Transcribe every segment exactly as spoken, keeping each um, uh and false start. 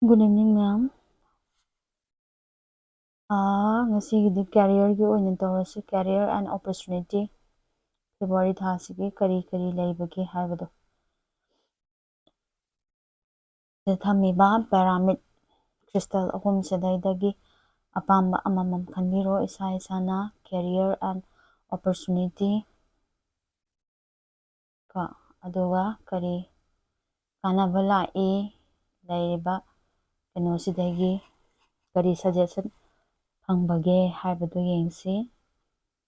Good evening, ma'am. ꯑꯥ, ꯉꯁꯤꯒꯤꯗꯤ careerꯒꯤ ꯑꯣꯏꯅ ꯇꯧꯔꯁꯤ, career and opportunity꯫ February ꯊꯥꯁꯤꯒꯤ ꯀꯔꯤ ꯀꯔꯤ ꯂꯩꯕꯒꯦ ꯍꯥꯏꯕꯗꯣ꯫ ꯁꯤꯗ ꯊꯝꯃꯤꯕ pyramid crystal ꯑꯍꯨꯝꯁꯤꯗꯩꯗꯒꯤ ꯑꯄꯥꯝꯕ ꯑꯃꯃꯝ ꯈꯟꯕꯤꯔꯣ꯫ ꯏꯁꯥ ꯏꯁꯥꯅ career and opportunity ꯀꯣ, ꯑꯗꯨꯒ ꯀꯔꯤ ꯀꯥꯟꯅꯕ ꯂꯥꯛꯏ, ꯂꯩꯔꯤꯕ ꯀꯩꯅꯣꯁꯤꯗꯒꯤ ꯀꯔꯤ suggestion ꯐꯪꯕꯒꯦ ꯍꯥꯏꯕꯗꯨ ꯌꯦꯡꯁꯤ꯫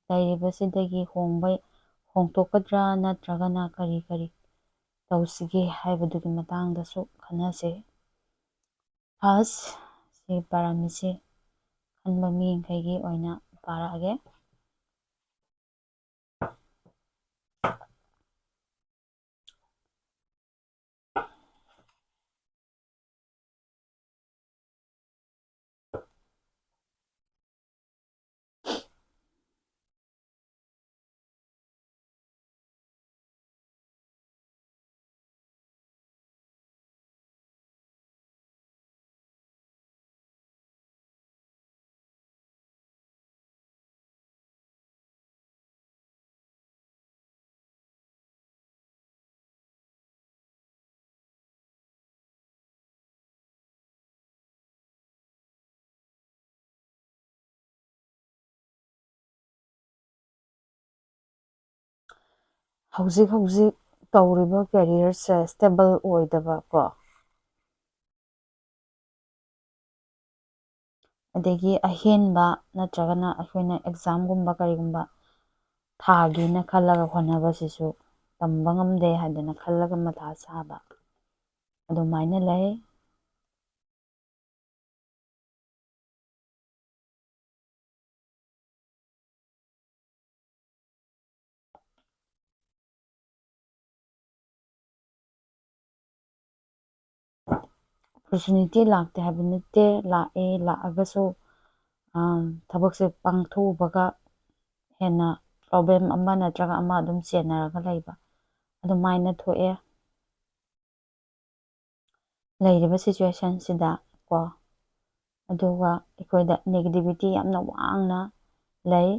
ꯂꯩꯔꯤꯕꯁꯤꯗꯒꯤ ꯍꯣꯡꯕ, ꯍꯣꯡꯗꯣꯛꯀꯗ꯭ꯔꯥ ꯅꯠꯇ꯭ꯔꯒꯅ ꯀꯔꯤ ꯀꯔꯤ ꯇꯧꯁꯤꯒꯦ ꯍꯥꯏꯕꯗꯨꯒꯤ ꯃꯇꯥꯡꯗꯁꯨ ꯈꯟꯅꯁꯤ꯫ First, ꯁꯤ pyramidꯁꯤ ꯈꯟꯕ ꯃꯤꯈꯩꯒꯤ ꯑꯣꯏꯅ ꯄꯥꯔꯛꯑꯒꯦ꯫ ꯍꯧꯖꯤꯛ ꯍꯧꯖꯤꯛ ꯇꯧꯔꯤꯕ careerꯁꯦ stable ꯑꯣꯏꯗꯕ ꯀꯣ, ꯑꯗꯒꯤ ꯑꯍꯦꯟꯕ ꯅꯠꯇ꯭ꯔꯒꯅ ꯑꯩꯈꯣꯏꯅ examꯒꯨꯝꯕ ꯀꯔꯤꯒꯨꯝꯕ ꯊꯥꯒꯦꯅ ꯈꯜꯂꯒ ꯍꯣꯠꯅꯕꯁꯤꯁꯨ ꯇꯝꯕ ꯉꯝꯗꯦ ꯍꯥꯏꯗꯅ ꯈꯜꯂꯒ ꯃꯊꯥ ꯁꯥꯕ ꯑꯗꯨꯃꯥꯏꯅ ꯂꯩ꯫ Opportunity ꯂꯥꯛꯇꯦ ꯍꯥꯏꯕ ꯅꯠꯇꯦ, ꯂꯥꯛꯑꯦ, ꯂꯥꯛꯑꯒꯁꯨ, ꯑꯥ, ꯊꯕꯛꯁꯦ ꯄꯥꯡꯊꯣꯛꯎꯕꯒ ꯍꯦꯟꯅ problem ꯑꯃ ꯅꯠꯇ꯭ꯔꯒ ꯑꯃ ꯑꯗꯨꯝ ꯆꯦꯟꯅꯔꯒ ꯂꯩꯕ ꯑꯗꯨꯃꯥꯏꯅ ꯊꯣꯛꯑꯦ꯫ ꯂꯩꯔꯤꯕ ꯁꯤꯆꯨꯋꯦꯁꯟꯁꯤꯗ ꯀꯣ꯫ ꯑꯗꯨꯒ ꯑꯩꯈꯣꯏꯗ ꯅꯦꯒꯦꯇꯤꯚꯤꯇꯤ ꯌꯥꯝꯅ ꯋꯥꯡꯅ ꯂꯩ꯫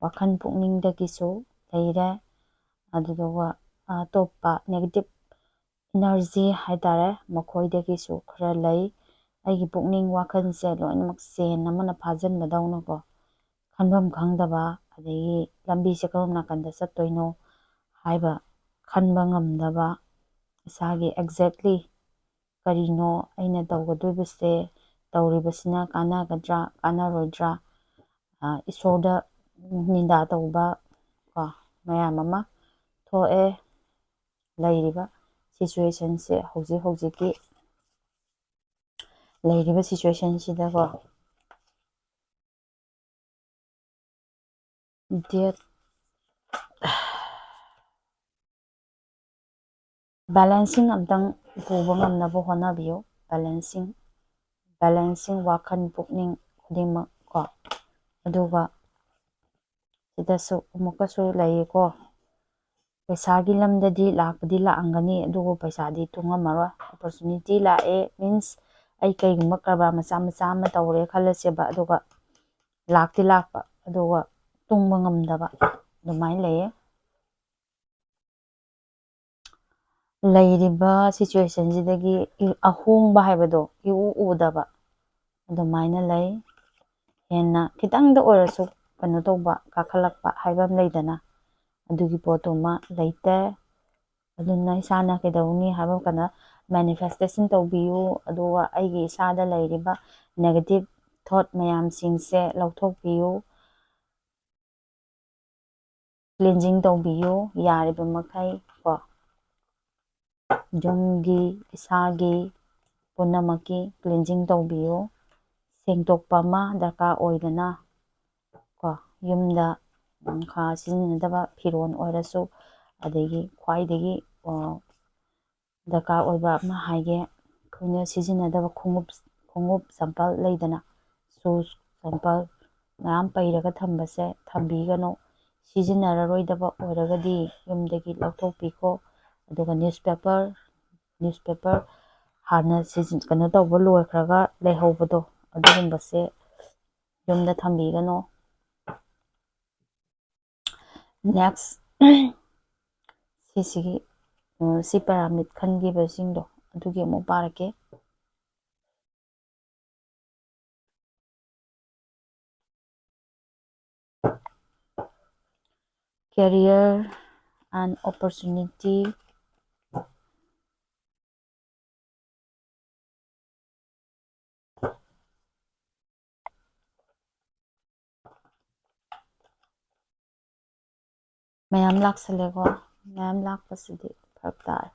ꯋꯥꯈꯜ ꯄꯨꯛꯅꯤꯡꯗꯒꯤꯁꯨ ꯂꯩꯔꯦ꯫ ꯑꯗꯨꯗꯨꯒ ꯑꯇꯣꯞꯄ ꯅꯦꯒꯦꯇꯤꯞ ꯏꯅꯔꯖꯤ ꯍꯥꯏ ꯇꯥꯔꯦ, ꯃꯈꯣꯏꯗꯒꯤꯁꯨ ꯈꯔ ꯂꯩ꯫ ꯑꯩꯒꯤ ꯄꯨꯛꯅꯤꯡ ꯋꯥꯈꯜꯁꯦ ꯂꯣꯏꯅꯃꯛ ꯆꯦꯟ ꯑꯃꯅ ꯐꯥꯖꯤꯟꯕꯗꯧꯅꯀꯣ, ꯈꯟꯐꯝ ꯈꯪꯗꯕ, ꯑꯗꯒꯤ ꯂꯝꯕꯤꯁꯦ ꯀꯔꯣꯝ ꯅꯥꯀꯟꯗ ꯆꯠꯇꯣꯏꯅꯣ ꯍꯥꯏꯕ ꯈꯟꯕ ꯉꯝꯗꯕ, ꯏꯁꯥꯒꯤ ꯑꯦꯛꯖꯦꯛꯂꯤ ꯀꯔꯤꯅꯣ ꯑꯩꯅ ꯇꯧꯒꯗꯣꯏꯕꯁꯦ, ꯇꯧꯔꯤꯕꯁꯤꯅ ꯀꯥꯟꯅꯒꯗ꯭ꯔꯥ ꯀꯥꯟꯅꯔꯣꯏꯗ꯭ꯔꯥ, ꯏꯁꯣꯔꯗ ꯅꯤꯟꯗꯥ ꯇꯧꯕ ꯀꯣ, ꯃꯌꯥꯝ ꯑꯃ ꯊꯣꯛꯑꯦ꯫ ꯂꯩꯔꯤꯕ ꯁꯤꯆꯨꯋꯦꯁꯟꯁꯦ, ꯍꯧꯖꯤꯛ ꯍꯧꯖꯤꯛꯀꯤ ꯂꯩꯔꯤꯕ ꯁꯤꯆꯨꯋꯦꯁꯟꯁꯤꯗꯀꯣ, ꯗꯦꯠ ꯕꯦꯂꯦꯟꯁꯤꯡ ꯑꯝꯇꯪ ꯄꯨꯕ ꯉꯝꯅꯕ ꯍꯣꯠꯅꯕꯤꯌꯨ꯫ ꯕꯦꯂꯦꯟꯁꯤꯡ, ꯕꯦꯂꯦꯟꯁꯤꯡ ꯋꯥꯈꯜ ꯄꯨꯛꯅꯤꯡ ꯈꯨꯗꯤꯡꯃꯛ ꯀꯣ꯫ ꯑꯗꯨꯒ ꯁꯤꯗꯁꯨ ꯑꯃꯨꯛꯀꯁꯨ ꯂꯩꯌꯦꯀꯣ, ꯄꯩꯁꯥꯒꯤ ꯂꯝꯗꯗꯤ ꯂꯥꯛꯄꯗꯤ ꯂꯥꯛꯑꯝꯒꯅꯤ, ꯑꯗꯨꯕꯨ ꯄꯩꯁꯥꯗꯤ ꯇꯨꯡꯉꯝꯃꯔꯣꯏ꯫ ꯑꯣꯄꯣꯔꯆꯨꯅꯤꯇꯤ ꯂꯥꯛꯑꯦ, ꯃꯤꯟꯁ ꯑꯩ ꯀꯩꯒꯨꯝꯕ ꯀꯔꯕꯥꯔ ꯃꯆꯥ ꯃꯆꯥ ꯑꯃ ꯇꯧꯔꯦ ꯈꯜꯂꯁꯦꯕ, ꯑꯗꯨꯒ ꯂꯥꯛꯇꯤ ꯂꯥꯛꯄ, ꯑꯗꯨꯒ ꯇꯨꯡꯕ ꯉꯝꯗꯕ, ꯑꯗꯨꯃꯥꯏꯅ ꯂꯩꯌꯦ꯫ ꯂꯩꯔꯤꯕ ꯁꯤꯆꯨꯋꯦꯁꯟꯁꯤꯗꯒꯤ ꯑꯍꯣꯡꯕ ꯍꯥꯏꯕꯗꯣ ꯏꯎ ꯎꯗꯕ ꯑꯗꯨꯃꯥꯏꯅ ꯂꯩ꯫ ꯍꯦꯟꯅ ꯈꯤꯇꯪꯗ ꯑꯣꯏꯔꯁꯨ ꯀꯩꯅꯣ ꯇꯧꯕ, ꯀꯥꯈꯠꯂꯛꯄ ꯍꯥꯏꯕ ꯑꯃ ꯂꯩꯗꯅ, ꯑꯗꯨꯒꯤ ꯄꯣꯠꯇꯨꯃ ꯂꯩꯇꯦ꯫ ꯑꯗꯨꯅ ꯏꯁꯥꯅ ꯀꯩꯗꯧꯅꯤ ꯍꯥꯏꯕ ꯀꯥꯟꯗ ꯃꯦꯅꯤꯐꯦꯁꯇꯦꯁꯟ ꯇꯧꯕꯤꯌꯨ, ꯑꯗꯨꯒ ꯑꯩꯒꯤ ꯏꯁꯥꯗ ꯂꯩꯔꯤꯕ ꯅꯦꯒꯦꯇꯤꯞ ꯊꯣꯠ ꯃꯌꯥꯝꯁꯤꯡꯁꯦ ꯂꯧꯊꯣꯛꯄꯤꯌꯨ, ꯀ꯭ꯂꯤꯟꯖꯤꯡ ꯇꯧꯕꯤꯌꯨ ꯌꯥꯔꯤꯕ ꯃꯈꯩ ꯀꯣ꯫ ꯌꯨꯝꯒꯤ, ꯏꯁꯥꯒꯤ ꯄꯨꯝꯅꯃꯛꯀꯤ ꯀ꯭ꯂꯤꯟꯖꯤꯡ ꯇꯧꯕꯤꯌꯨ꯫ ꯁꯦꯡꯗꯣꯛꯄ ꯑꯃ ꯗꯔꯀꯥꯔ ꯑꯣꯏꯗꯅ ꯀꯣ, ꯌꯨꯝꯗ ꯁꯤꯖꯤꯟꯅꯗꯕ ꯐꯤꯔꯣꯜ ꯑꯣꯏꯔꯁꯨ, ꯑꯗꯒꯤ ꯈ꯭ꯋꯥꯏꯗꯒꯤ ꯗꯔꯀꯥꯔ ꯑꯣꯏꯕ ꯑꯃ ꯍꯥꯏꯒꯦ, ꯑꯩꯈꯣꯏꯅ ꯁꯤꯖꯤꯟꯅꯗꯕ ꯈꯣꯡꯎꯞ, ꯈꯣꯡꯎꯞ ꯆꯝꯄꯜ ꯂꯩꯗꯅ, ꯁꯨꯁ ꯆꯝꯄꯜ ꯃꯌꯥꯝ ꯄꯩꯔꯒ ꯊꯝꯕꯁꯦ ꯊꯝꯕꯤꯒꯅꯨ꯫ ꯁꯤꯖꯤꯟꯅꯔꯔꯣꯏꯗꯕ ꯑꯣꯏꯔꯒꯗꯤ ꯌꯨꯝꯗꯒꯤ ꯂꯧꯊꯣꯛꯄꯤꯈꯣ꯫ ꯑꯗꯨꯒ ꯅ꯭ꯌꯨꯁꯄꯦꯄꯔ, ꯅ꯭ꯌꯨꯁꯄꯦꯄꯔ ꯍꯥꯟꯅ ꯁꯤꯖꯤꯟ ꯀꯩꯅꯣ ꯇꯧꯕ ꯂꯣꯏꯈ꯭ꯔꯒ ꯂꯩꯍꯧꯕꯗꯣ, ꯑꯗꯨꯒꯨꯝꯕꯁꯦ ꯌꯨꯝꯗ ꯊꯝꯕꯤꯒꯅꯣ꯫ ꯅꯦꯛꯁ, ꯁꯤꯁꯤꯒꯤ, ꯎꯝ, ꯁꯤ ꯄꯦꯔꯥꯃꯤꯠ ꯈꯟꯈꯤꯕꯁꯤꯡꯗꯣ ꯑꯗꯨꯒꯤ ꯑꯃꯨꯛ ꯄꯥꯔꯛꯀꯦ꯫ Career and opportunity. ꯃꯌꯥꯝ ꯂꯥꯛꯁꯜꯂꯦꯀꯣ꯫ ꯃꯌꯥꯝ ꯂꯥꯛꯄꯁꯤꯗꯤ ꯐꯔꯛ ꯇꯥꯔꯦ꯫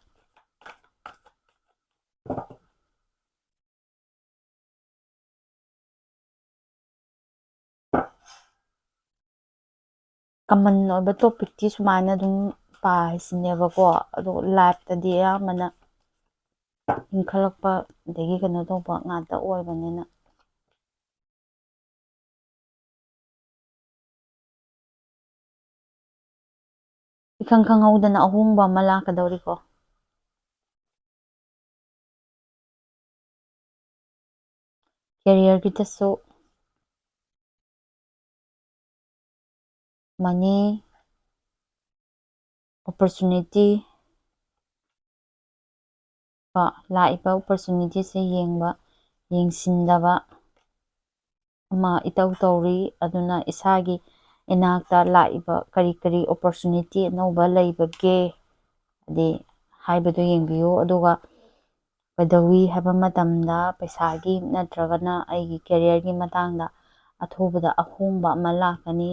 ꯀꯃꯟ ꯑꯣꯏꯕ ꯇꯣꯄꯤꯛꯇꯤ ꯁꯨꯃꯥꯏꯅ ꯑꯗꯨꯝ ꯄꯥꯏꯁꯤꯅꯦꯕꯀꯣ꯫ ꯑꯗꯣ ꯂꯥꯏꯞꯇꯗꯤ ꯑꯌꯥꯝꯕꯅ ꯏꯟꯈꯠꯂꯛꯄ ꯑꯗꯒꯤ ꯀꯩꯅꯣ ꯇꯧꯕ ꯉꯥꯛꯇ ꯑꯣꯏꯕꯅꯤꯅ꯫ ꯏꯈꯪ ꯈꯪꯍꯧꯗꯅ ꯑꯍꯣꯡꯕ ꯑꯃ ꯂꯥꯛꯀꯗꯧꯔꯤꯀꯣ꯫ ꯀꯦꯔꯤꯌꯔꯒꯤꯗꯁꯨ ꯃꯅꯤ, ꯑꯣꯄꯣꯔꯆꯨꯅꯤꯇꯤ, ꯀꯣ, ꯂꯥꯛꯏꯕ ꯑꯣꯄꯣꯔꯆꯨꯅꯤꯇꯤꯁꯦ ꯌꯦꯡꯕ, ꯌꯦꯡꯁꯤꯟꯗꯕ ꯑꯃ ꯏꯇꯧ ꯇꯧꯔꯤ꯫ ꯑꯗꯨꯅ ꯏꯁꯥꯒꯤ ꯏꯅꯥꯛꯇ ꯂꯥꯛꯏꯕ ꯀꯔꯤ ꯀꯔꯤ ꯑꯣꯄꯣꯔꯆꯨꯅꯤꯇꯤ ꯑꯅꯧꯕ ꯂꯩꯕꯒꯦ, ꯍꯥꯏꯗꯤ ꯍꯥꯏꯕꯗꯨ ꯌꯦꯡꯕꯤꯌꯨ꯫ ꯑꯗꯨꯒ ꯀꯩꯗꯧꯋꯤ ꯍꯥꯏꯕ ꯃꯇꯝꯗ ꯄꯩꯁꯥꯒꯤ ꯅꯠꯇ꯭ꯔꯒꯅ ꯑꯩꯒꯤ ꯀꯦꯔꯤꯌꯔꯒꯤ ꯃꯇꯥꯡꯗ ꯑꯊꯨꯕꯗ ꯑꯍꯣꯡꯕ ꯑꯃ ꯂꯥꯛꯀꯅꯤ꯫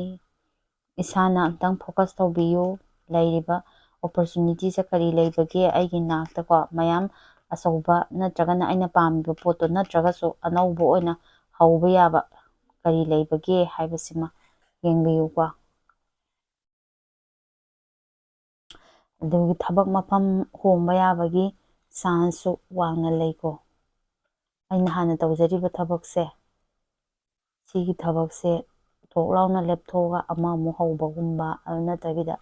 ꯏꯁꯥꯅ ꯑꯝꯇꯪ ꯐꯣꯀꯁ ꯇꯧꯕꯤꯌꯨ꯫ ꯂꯩꯔꯤꯕ ꯑꯣꯄꯣꯔꯆꯨꯅꯤꯇꯤꯁꯦ ꯀꯔꯤ ꯂꯩꯕꯒꯦ ꯑꯩꯒꯤ ꯅꯥꯛꯇꯀꯣ? ꯃꯌꯥꯝ ꯑꯆꯧꯕ ꯅꯠꯇ꯭ꯔꯒꯅ ꯑꯩꯅ ꯄꯥꯝꯃꯤꯕ ꯄꯣꯠꯇꯣ ꯅꯠꯇ꯭ꯔꯒꯁꯨ ꯑꯅꯧꯕ ꯑꯣꯏꯅ ꯍꯧꯕ ꯌꯥꯕ ꯀꯔꯤ ꯂꯩꯕꯒꯦ ꯍꯥꯏꯕꯁꯤꯃ ꯌꯦꯡꯕꯤꯌꯨꯀꯣ꯫ ꯑꯗꯨꯒꯤ ꯊꯕꯛ ꯃꯐꯝ ꯍꯣꯡꯕ ꯌꯥꯕꯒꯤ ꯆꯥꯟꯁꯁꯨ ꯋꯥꯡꯅ ꯂꯩꯀꯣ꯫ ꯑꯩꯅ ꯍꯥꯟꯅ ꯇꯧꯖꯔꯤꯕ ꯊꯕꯛꯁꯦ, ꯁꯤꯒꯤ ꯊꯕꯛꯁꯦ ꯊꯣꯛ ꯂꯥꯎꯅ ꯂꯦꯞꯊꯣꯛꯑꯒ ꯑꯃꯃꯨꯛ ꯍꯧꯕꯒꯨꯝꯕ, ꯑꯗꯨ ꯅꯠꯇꯕꯤꯗ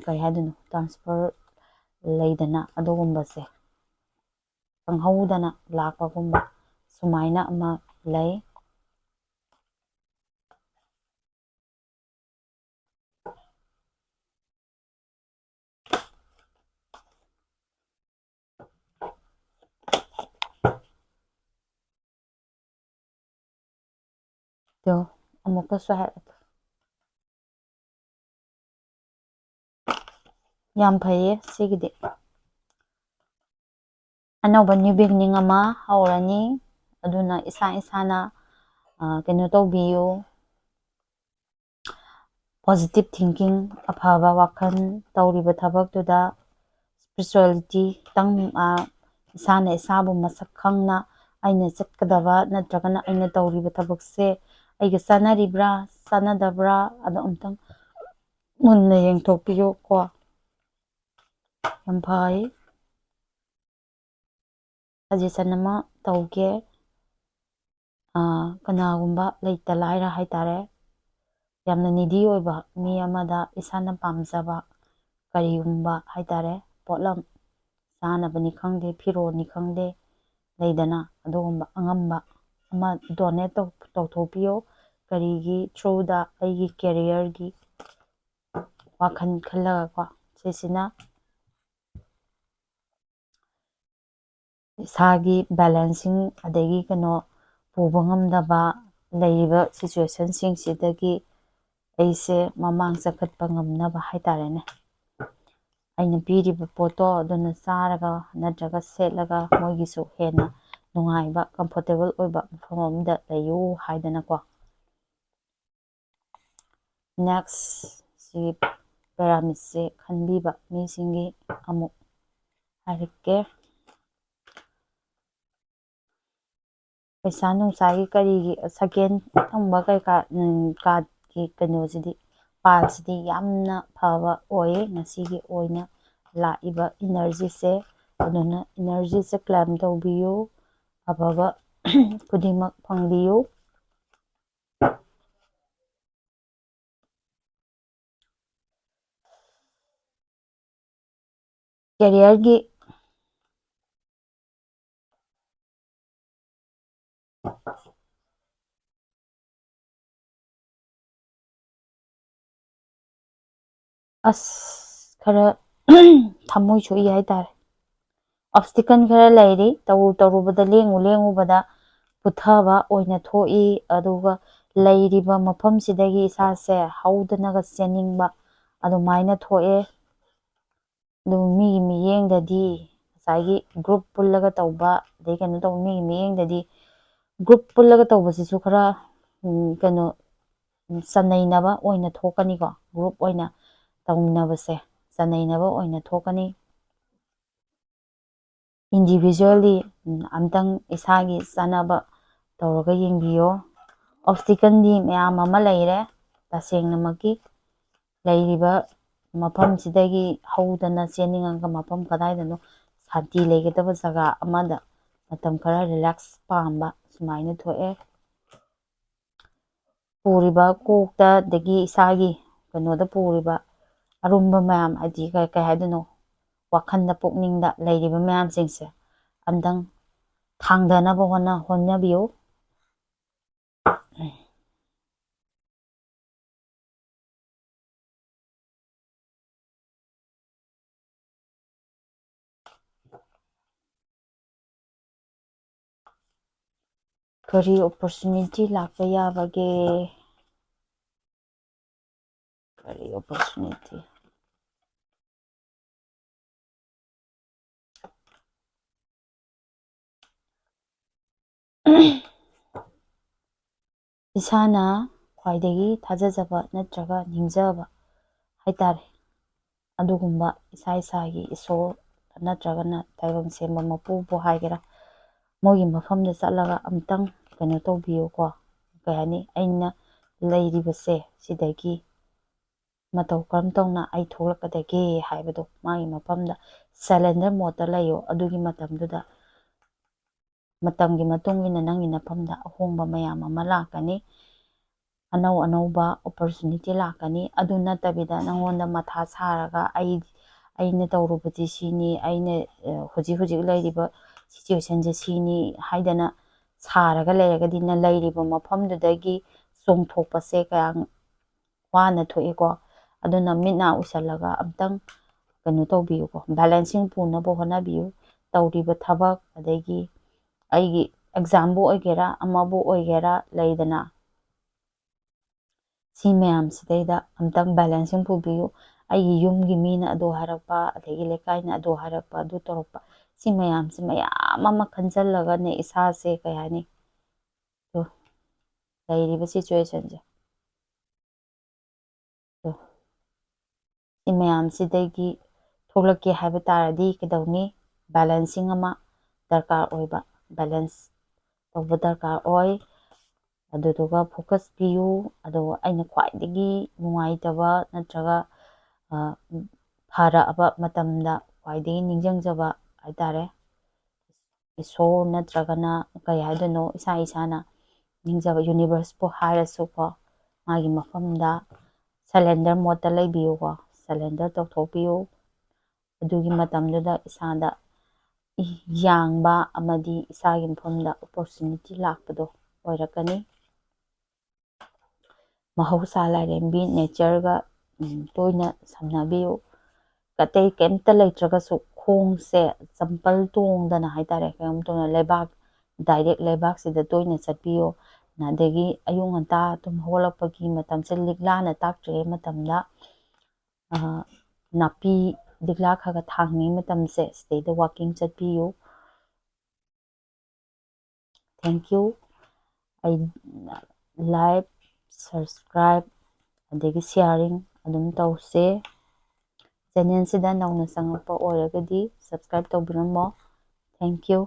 ꯀꯔꯤ ꯍꯥꯏꯗꯣꯏꯅꯣ, ꯇ꯭ꯔꯥꯟꯁꯐꯔ ꯂꯩꯗꯅ, ꯑꯗꯨꯒꯨꯝꯕꯁꯦ ꯈꯪꯍꯧꯗꯅ ꯂꯥꯛꯄꯒꯨꯝꯕ ꯁꯨꯃꯥꯏꯅ ꯑꯃ ꯂꯩ꯫ ꯑꯗꯣ ꯑꯃꯨꯛꯀꯁꯨ ꯍꯥꯏꯔꯛꯀꯦ꯫ ꯌꯥꯝ ꯐꯩꯌꯦ ꯁꯤꯒꯤꯗꯤ꯫ ꯑꯅꯧꯕ new beginning ꯑꯃ ꯍꯧꯔꯅꯤ꯫ ꯑꯗꯨꯅ ꯏꯁꯥ ꯏꯁꯥꯅ, ꯑ, ꯀꯩꯅꯣ ꯇꯧꯕꯤꯌꯨ꯫ Positive thinking, ꯑꯐꯕ ꯋꯥꯈꯜ, ꯇꯧꯔꯤꯕ ꯊꯕꯛꯇꯨꯗ spirituality ꯈꯤꯇꯪ, ꯑ, ꯏꯁꯥꯅ ꯏꯁꯥꯕꯨ ꯃꯁꯛ ꯈꯪꯅ ꯑꯩꯅ ꯆꯠꯀꯗꯕ ꯅꯠꯇ꯭ꯔꯒꯅ ꯑꯩꯅ ꯇꯧꯔꯤꯕ ꯊꯕꯛꯁꯦ ꯑꯩꯒ ꯆꯥꯟꯅꯔꯤꯕ꯭ꯔꯥ, ꯆꯥꯟꯅꯗꯕ꯭ꯔꯥ, ꯑꯗꯣ ꯑꯝꯇꯪ ꯃꯨꯟꯅ ꯌꯦꯡꯊꯣꯛꯄꯤꯌꯨ ꯀꯣ꯫ ꯌꯥꯝ ꯐꯩ꯫ Suggestion ꯑꯃ ꯇꯧꯒꯦ꯫ ꯑꯥ, ꯀꯅꯥꯒꯨꯝꯕ ꯂꯩꯇ ꯂꯥꯏꯔ ꯍꯥꯏꯇꯥꯔꯦ, ꯌꯥꯝꯅ needy ꯑꯣꯏꯕ ꯃꯤ ꯑꯃꯗ ꯏꯁꯥꯅ ꯄꯥꯝꯖꯕ ꯀꯔꯤꯒꯨꯝꯕ ꯍꯥꯏꯇꯥꯔꯦ, ꯄꯣꯠꯂꯝ, ꯆꯥꯅꯕꯅꯤ ꯈꯪꯗꯦ, ꯐꯤꯔꯣꯜꯅꯤ ꯈꯪꯗꯦ, ꯂꯩꯗꯅ, ꯑꯗꯨꯒꯨꯝꯕ ꯑꯉꯝꯕ ꯑꯃ donate ꯇꯧ-, ꯇꯧꯊꯣꯛꯄꯤꯌꯣ꯫ ꯀꯔꯤꯒꯤ through ꯗ? ꯑꯩꯒꯤ career ꯒꯤ ꯋꯥꯈꯜ ꯈꯜꯂꯒꯀꯣ꯫ ꯁꯤꯁꯤꯅ ꯏꯁꯥꯒꯤ balancing, ꯑꯗꯒꯤ ꯀꯩꯅꯣ, ꯄꯨꯕ ꯉꯝꯗꯕ ꯂꯩꯔꯤꯕ situation ꯁꯤꯡꯁꯤꯗꯒꯤ ꯑꯩꯁꯦ ꯃꯃꯥꯡ ꯆꯈꯠꯄ ꯉꯝꯅꯕ ꯍꯥꯏꯇꯥꯔꯦꯅꯦ꯫ ꯑꯩꯅ ꯄꯤꯔꯤꯕ ꯄꯣꯠꯇꯣ ꯑꯗꯨꯅ ꯆꯥꯔꯒ ꯅꯠꯇ꯭ꯔꯒ ꯁꯦꯠꯂꯒ ꯃꯣꯏꯒꯤꯁꯨ ꯍꯦꯟꯅ ꯅꯨꯡꯉꯥꯏꯕ, comfortable ꯑꯣꯏꯕ ꯃꯐꯝ ꯑꯃꯗ ꯂꯩꯌꯨ ꯍꯥꯏꯗꯅꯀꯣ꯫ Next, ꯁꯤ pyramid ꯁꯦ ꯈꯟꯕꯤꯕ ꯃꯤꯁꯤꯡꯒꯤ ꯑꯃꯨꯛ ꯍꯥꯏꯔꯛꯀꯦ꯫ ꯄꯩꯁꯥ ꯅꯨꯡꯁꯥꯒꯤ ꯀꯔꯤꯒꯤ second ꯊꯝꯕ ꯀꯩꯀꯥ, ꯎꯝ, card ꯀꯤ ꯀꯩꯅꯣꯁꯤꯗꯤ, pile ꯁꯤꯗꯤ ꯌꯥꯝꯅ ꯐꯕ ꯑꯣꯏꯌꯦ ꯉꯁꯤꯒꯤ ꯑꯣꯏꯅ ꯂꯥꯛꯏꯕ energy ꯁꯦ꯫ ꯑꯗꯨꯅ energy ꯁꯦ claim ꯇꯧꯕꯤꯌꯨ, ꯑꯐꯕ ꯈꯨꯗꯤꯡꯃꯛ ꯐꯪꯕꯤꯌꯨ꯫ Career ꯒꯤ ꯑꯁ, ꯈꯔ ꯊꯃꯣꯏ ꯁꯣꯛꯏ ꯍꯥꯏꯇꯥꯔꯦ꯫ ꯑꯣꯕꯁꯇꯤꯀꯜ ꯈꯔ ꯂꯩꯔꯤ, ꯇꯧꯔꯨ ꯇꯧꯔꯨꯕꯗ, ꯂꯦꯡꯉꯨ ꯂꯦꯡꯉꯨꯕꯗ ꯄꯨꯊꯕ ꯑꯣꯏꯅ ꯊꯣꯛꯏ꯫ ꯑꯗꯨꯒ ꯂꯩꯔꯤꯕ ꯃꯐꯝꯁꯤꯗꯒꯤ ꯏꯁꯥꯁꯦ ꯍꯧꯗꯅꯒ ꯆꯦꯟꯅꯤꯡꯕ ꯑꯗꯨꯃꯥꯏꯅ ꯊꯣꯛꯑꯦ꯫ ꯑꯗꯨ ꯃꯤꯒꯤ ꯃꯤꯠꯌꯦꯡꯗꯗꯤ, ꯉꯁꯥꯏꯒꯤ ꯒ꯭ꯔꯨꯞ ꯄꯨꯜꯂꯒ ꯇꯧꯕ, ꯑꯗꯩ ꯀꯩꯅꯣ ꯇꯧꯕ, ꯃꯤꯒꯤ ꯃꯤꯠꯌꯦꯡꯗꯗꯤ ꯒ꯭ꯔꯨꯞ ꯄꯨꯜꯂꯒ ꯇꯧꯕꯁꯤꯁꯨ ꯈꯔ, ꯎꯝ, ꯀꯩꯅꯣ, ꯎꯝ, ꯆꯅꯩꯅꯕ ꯑꯣꯏꯅ ꯊꯣꯛꯀꯅꯤꯀꯣ꯫ ꯒ꯭ꯔꯨꯞ ꯑꯣꯏꯅ ꯇꯧꯃꯤꯟꯅꯕꯁꯦ ꯆꯅꯩꯅꯕ ꯑꯣꯏꯅ ꯊꯣꯛꯀꯅꯤ꯫ Individually, ꯎꯝ, ꯑꯝꯇꯪ ꯏꯁꯥꯒꯤ ꯆꯥꯟꯅꯕ ꯇꯧꯔꯒ ꯌꯦꯡꯕꯤꯌꯣ꯫ ꯑꯣꯕꯁꯇꯤꯀꯜꯗꯤ ꯃꯌꯥꯝ ꯑꯃ ꯂꯩꯔꯦ꯫ ꯇꯁꯦꯡꯅꯃꯛꯀꯤ ꯂꯩꯔꯤꯕ ꯃꯐꯝꯁꯤꯗꯒꯤ ꯍꯧꯗꯅ ꯆꯦꯟꯅꯤꯡꯉꯒ ꯃꯐꯝ ꯀꯗꯥꯏꯗꯅꯣ ꯁꯥꯟꯇꯤ ꯂꯩꯒꯗꯕ ꯖꯒꯥ ꯑꯃꯗ ꯃꯇꯝ ꯈꯔ ꯔꯤꯂꯦꯛꯁ ꯄꯥꯝꯕ ꯁꯨꯃꯥꯏꯅ ꯊꯣꯛꯑꯦ꯫ ꯄꯨꯔꯤꯕ ꯀꯣꯛꯇ, ꯑꯗꯒꯤ ꯏꯁꯥꯒꯤ ꯀꯩꯅꯣꯗ ꯄꯨꯔꯤꯕ ꯑꯔꯨꯝꯕ ꯃꯌꯥꯝ, ꯍꯥꯏꯗꯤ ꯀꯩ, ꯀꯩ ꯍꯥꯏꯗꯣꯏꯅꯣ, ꯋꯥꯈꯜꯗ, ꯄꯨꯛꯅꯤꯡꯗ ꯂꯩꯔꯤꯕ ꯃꯌꯥꯝꯁꯤꯡꯁꯦ ꯑꯝꯇꯪ ꯊꯥꯡꯊꯅꯕ ꯍꯣꯠꯅ-, ꯍꯣꯠꯅꯕꯤꯌꯨ꯫ ꯀꯔꯤ ꯑꯣꯄꯣꯔꯆꯨꯅꯤꯇꯤ ꯂꯥꯛꯄ ꯌꯥꯕꯒꯦ? ꯀꯔꯤ ꯑꯣꯄꯣꯔꯆꯨꯅꯤꯇꯤ? ꯏꯁꯥꯅ ꯈ꯭ꯋꯥꯏꯗꯒꯤ ꯊꯥꯖꯖꯕ ꯅꯠꯇ꯭ꯔꯒ ꯅꯤꯡꯖꯕ ꯍꯥꯏꯇꯥꯔꯦ, ꯑꯗꯨꯒꯨꯝꯕ ꯏꯁꯥ ꯏꯁꯥꯒꯤ ꯏꯁꯣꯔ ꯅꯠꯇ꯭ꯔꯒꯅ ꯇꯥꯏꯕꯪ ꯁꯦꯝꯕ ꯃꯄꯨꯕꯨ ꯍꯥꯏꯒꯦꯔꯥ, ꯃꯣꯏꯒꯤ ꯃꯐꯝꯗ ꯆꯠꯂꯒ ꯑꯝꯇꯪ ꯀꯩꯅꯣ ꯇꯧꯕꯤꯌꯨꯀꯣ꯫ ꯀꯩ ꯍꯥꯏꯅꯤ, ꯑꯩꯅ ꯂꯩꯔꯤꯕꯁꯦ ꯁꯤꯗꯒꯤ ꯃꯇꯧ ꯀꯔꯝ ꯇꯧꯅ ꯑꯩ ꯊꯣꯛꯂꯛꯀꯗꯒꯦ ꯍꯥꯏꯕꯗꯣ, ꯃꯥꯒꯤ ꯃꯐꯝꯗ surrender mode ꯇ ꯂꯩꯌꯣ꯫ ꯑꯗꯨꯒꯤ ꯃꯇꯝꯗꯨꯗ ꯃꯇꯝꯒꯤ ꯃꯇꯨꯡ ꯏꯟꯅ ꯅꯪꯒꯤ ꯅꯐꯝꯗ ꯑꯍꯣꯡꯕ ꯃꯌꯥꯝ ꯑꯃ ꯂꯥꯛꯀꯅꯤ꯫ ꯑꯅꯧ ꯑꯅꯧꯕ ꯑꯣꯄꯣꯔꯆꯨꯅꯤꯇꯤ ꯂꯥꯛꯀꯅꯤ꯫ ꯑꯗꯨ ꯅꯠꯇꯕꯤꯗ ꯅꯪꯉꯣꯟꯗ ꯃꯊꯥ ꯁꯥꯔꯒ, "ꯑꯩ, ꯑꯩꯅ ꯇꯧꯔꯨꯕꯗꯤ ꯁꯤꯅꯤ, ꯑꯩꯅ, ꯑ, ꯍꯧꯖꯤꯛ ꯍꯧꯖꯤꯛ ꯂꯩꯔꯤꯕ ꯁꯤꯆꯨꯋꯦꯁꯟꯁꯦ ꯁꯤꯅꯤ" ꯍꯥꯏꯗꯅ ꯁꯥꯔꯒ ꯂꯩꯔꯒꯗꯤ, ꯅꯪ ꯂꯩꯔꯤꯕ ꯃꯐꯝꯗꯨꯗꯒꯤ ꯆꯣꯡꯊꯣꯛꯄꯁꯦ ꯀꯌꯥ ꯋꯥꯅ ꯊꯣꯛꯏꯀꯣ꯫ ꯑꯗꯨꯅ ꯃꯤꯠ ꯅꯥ ꯎꯏꯁꯜꯂꯒ ꯑꯝꯇꯪ ꯀꯩꯅꯣ ꯇꯧꯕꯤꯌꯨꯀꯣ, balancing ꯄꯨꯅꯕ ꯍꯣꯠꯅꯕꯤꯌꯨ꯫ ꯇꯧꯔꯤꯕ ꯊꯕꯛ, ꯑꯗꯒꯤ ꯑꯩꯒꯤ examꯕꯨ ꯑꯣꯏꯒꯦꯔꯥ, ꯑꯃꯕꯨ ꯑꯣꯏꯒꯦꯔꯥ, ꯂꯩꯗꯅ, ꯁꯤ ꯃꯌꯥꯝꯁꯤꯗꯩꯗ ꯑꯝꯇꯪ balancing ꯄꯨꯕꯤꯌꯨ꯫ ꯑꯩꯒꯤ ꯌꯨꯝꯒꯤ ꯃꯤꯅ ꯑꯗꯨ ꯍꯥꯏꯔꯛꯄ, ꯑꯗꯒꯤ ꯂꯩꯀꯥꯏꯅ ꯑꯗꯨ ꯍꯥꯏꯔꯛꯄ, ꯑꯗꯨ ꯇꯧꯔꯛꯄ, ꯁꯤ ꯃꯌꯥꯝꯁꯦ ꯃꯌꯥꯝ ꯑꯃ ꯈꯟꯖꯜꯂꯒꯅꯦ ꯏꯁꯥꯁꯦ, ꯀꯩ ꯍꯥꯏꯅꯤ, ꯇꯨ, ꯂꯩꯔꯤꯕ situationꯁꯦ, ꯇꯨ, ꯁꯤ ꯃꯌꯥꯝꯁꯤꯗꯒꯤ ꯊꯣꯛꯂꯛꯀꯦ ꯍꯥꯏꯕ ꯇꯥꯔꯗꯤ ꯀꯩꯗꯧꯅꯤ? Balancing ꯑꯃ ꯗꯔꯀꯥꯔ ꯑꯣꯏꯕ, balance ꯇꯧꯕ ꯗꯔꯀꯥꯔ ꯑꯣꯏ꯫ ꯑꯗꯨꯗꯨꯒ focus ꯄꯤꯌꯨ꯫ ꯑꯗꯨꯒ ꯑꯩꯅ ꯈ꯭ꯋꯥꯏꯗꯒꯤ ꯅꯨꯡꯉꯥꯏꯇꯕ ꯅꯠꯇ꯭ꯔꯒ, ꯑ, ꯐꯔꯛꯑꯕ ꯃꯇꯝꯗ ꯈ꯭ꯋꯥꯏꯗꯒꯤ ꯅꯤꯡꯁꯤꯡꯖꯕ ꯍꯥꯏꯇꯥꯔꯦ, ꯏꯁꯣꯔ ꯅꯠꯇ꯭ꯔꯒꯅ ꯀꯩ ꯍꯥꯏꯗꯣꯏꯅꯣ, ꯏꯁꯥ ꯏꯁꯥꯅ ꯅꯤꯡꯖꯕ universeꯄꯨ ꯍꯥꯏꯔꯁꯨꯀꯣ, ꯃꯥꯒꯤ ꯃꯐꯝꯗ surrender modeꯇ ꯂꯩꯕꯤꯌꯨꯀꯣ, surrender ꯇꯧꯊꯣꯛꯄꯤꯌꯨ꯫ ꯑꯗꯨꯒꯤ ꯃꯇꯝꯗꯨꯗ ꯏꯁꯥꯗ ꯌꯥꯡꯕ ꯑꯃꯗꯤ ꯏꯁꯥꯒꯤ ꯃꯐꯝꯗ opportunity ꯂꯥꯛꯄꯗꯣ ꯑꯣꯏꯔꯛꯀꯅꯤ꯫ ꯃꯍꯧꯁꯥ ꯂꯥꯏꯔꯦꯝꯕꯤ natureꯒ, ꯎꯝ, ꯇꯣꯏꯅ ꯁꯝꯅꯕꯤꯌꯨ꯫ ꯑꯇꯩ ꯀꯩꯝꯇ ꯂꯩꯇ꯭ꯔꯒꯁꯨ ꯈꯣꯡꯁꯦ ꯆꯝꯄꯜ ꯇꯣꯡꯗꯅ ꯍꯥꯏꯇꯥꯔꯦ, ꯀꯩꯅꯣꯝ ꯇꯧꯅ ꯂꯩꯕꯥꯛ, direct ꯂꯩꯕꯥꯛꯁꯤꯗ ꯇꯣꯏꯅ ꯆꯠꯄꯤꯌꯨ꯫ ꯑꯗꯒꯤ ꯑꯌꯨꯛ ꯉꯟꯇꯥ ꯇꯨꯝ ꯍꯧꯒꯠꯂꯛꯄꯒꯤ ꯃꯇꯝꯁꯦ ꯂꯤꯛꯂꯥꯅ ꯇꯥꯛꯇ꯭ꯔꯤꯉꯩ ꯃꯇꯝꯗ, ꯑ, ꯅꯥꯄꯤ ꯂꯤꯛꯂꯥ ꯈꯔ ꯈꯔ ꯊꯥꯡꯉꯤꯉꯩ ꯃꯇꯝꯁꯦ ꯁꯤꯗꯩꯗ walking ꯆꯠꯄꯤꯌꯨ꯫ Thank you꯫ ꯑꯩ like, subscribe, ꯑꯗꯒꯤ sharing ꯑꯗꯨꯝ ꯇꯧꯁꯦ꯫ Channelꯁꯤꯗ ꯅꯧꯅ ꯆꯪꯉꯛꯄ ꯑꯣꯏꯔꯒꯗꯤ subscribe ꯇꯧꯕꯤꯔꯝꯃꯣ꯫ Thank you꯫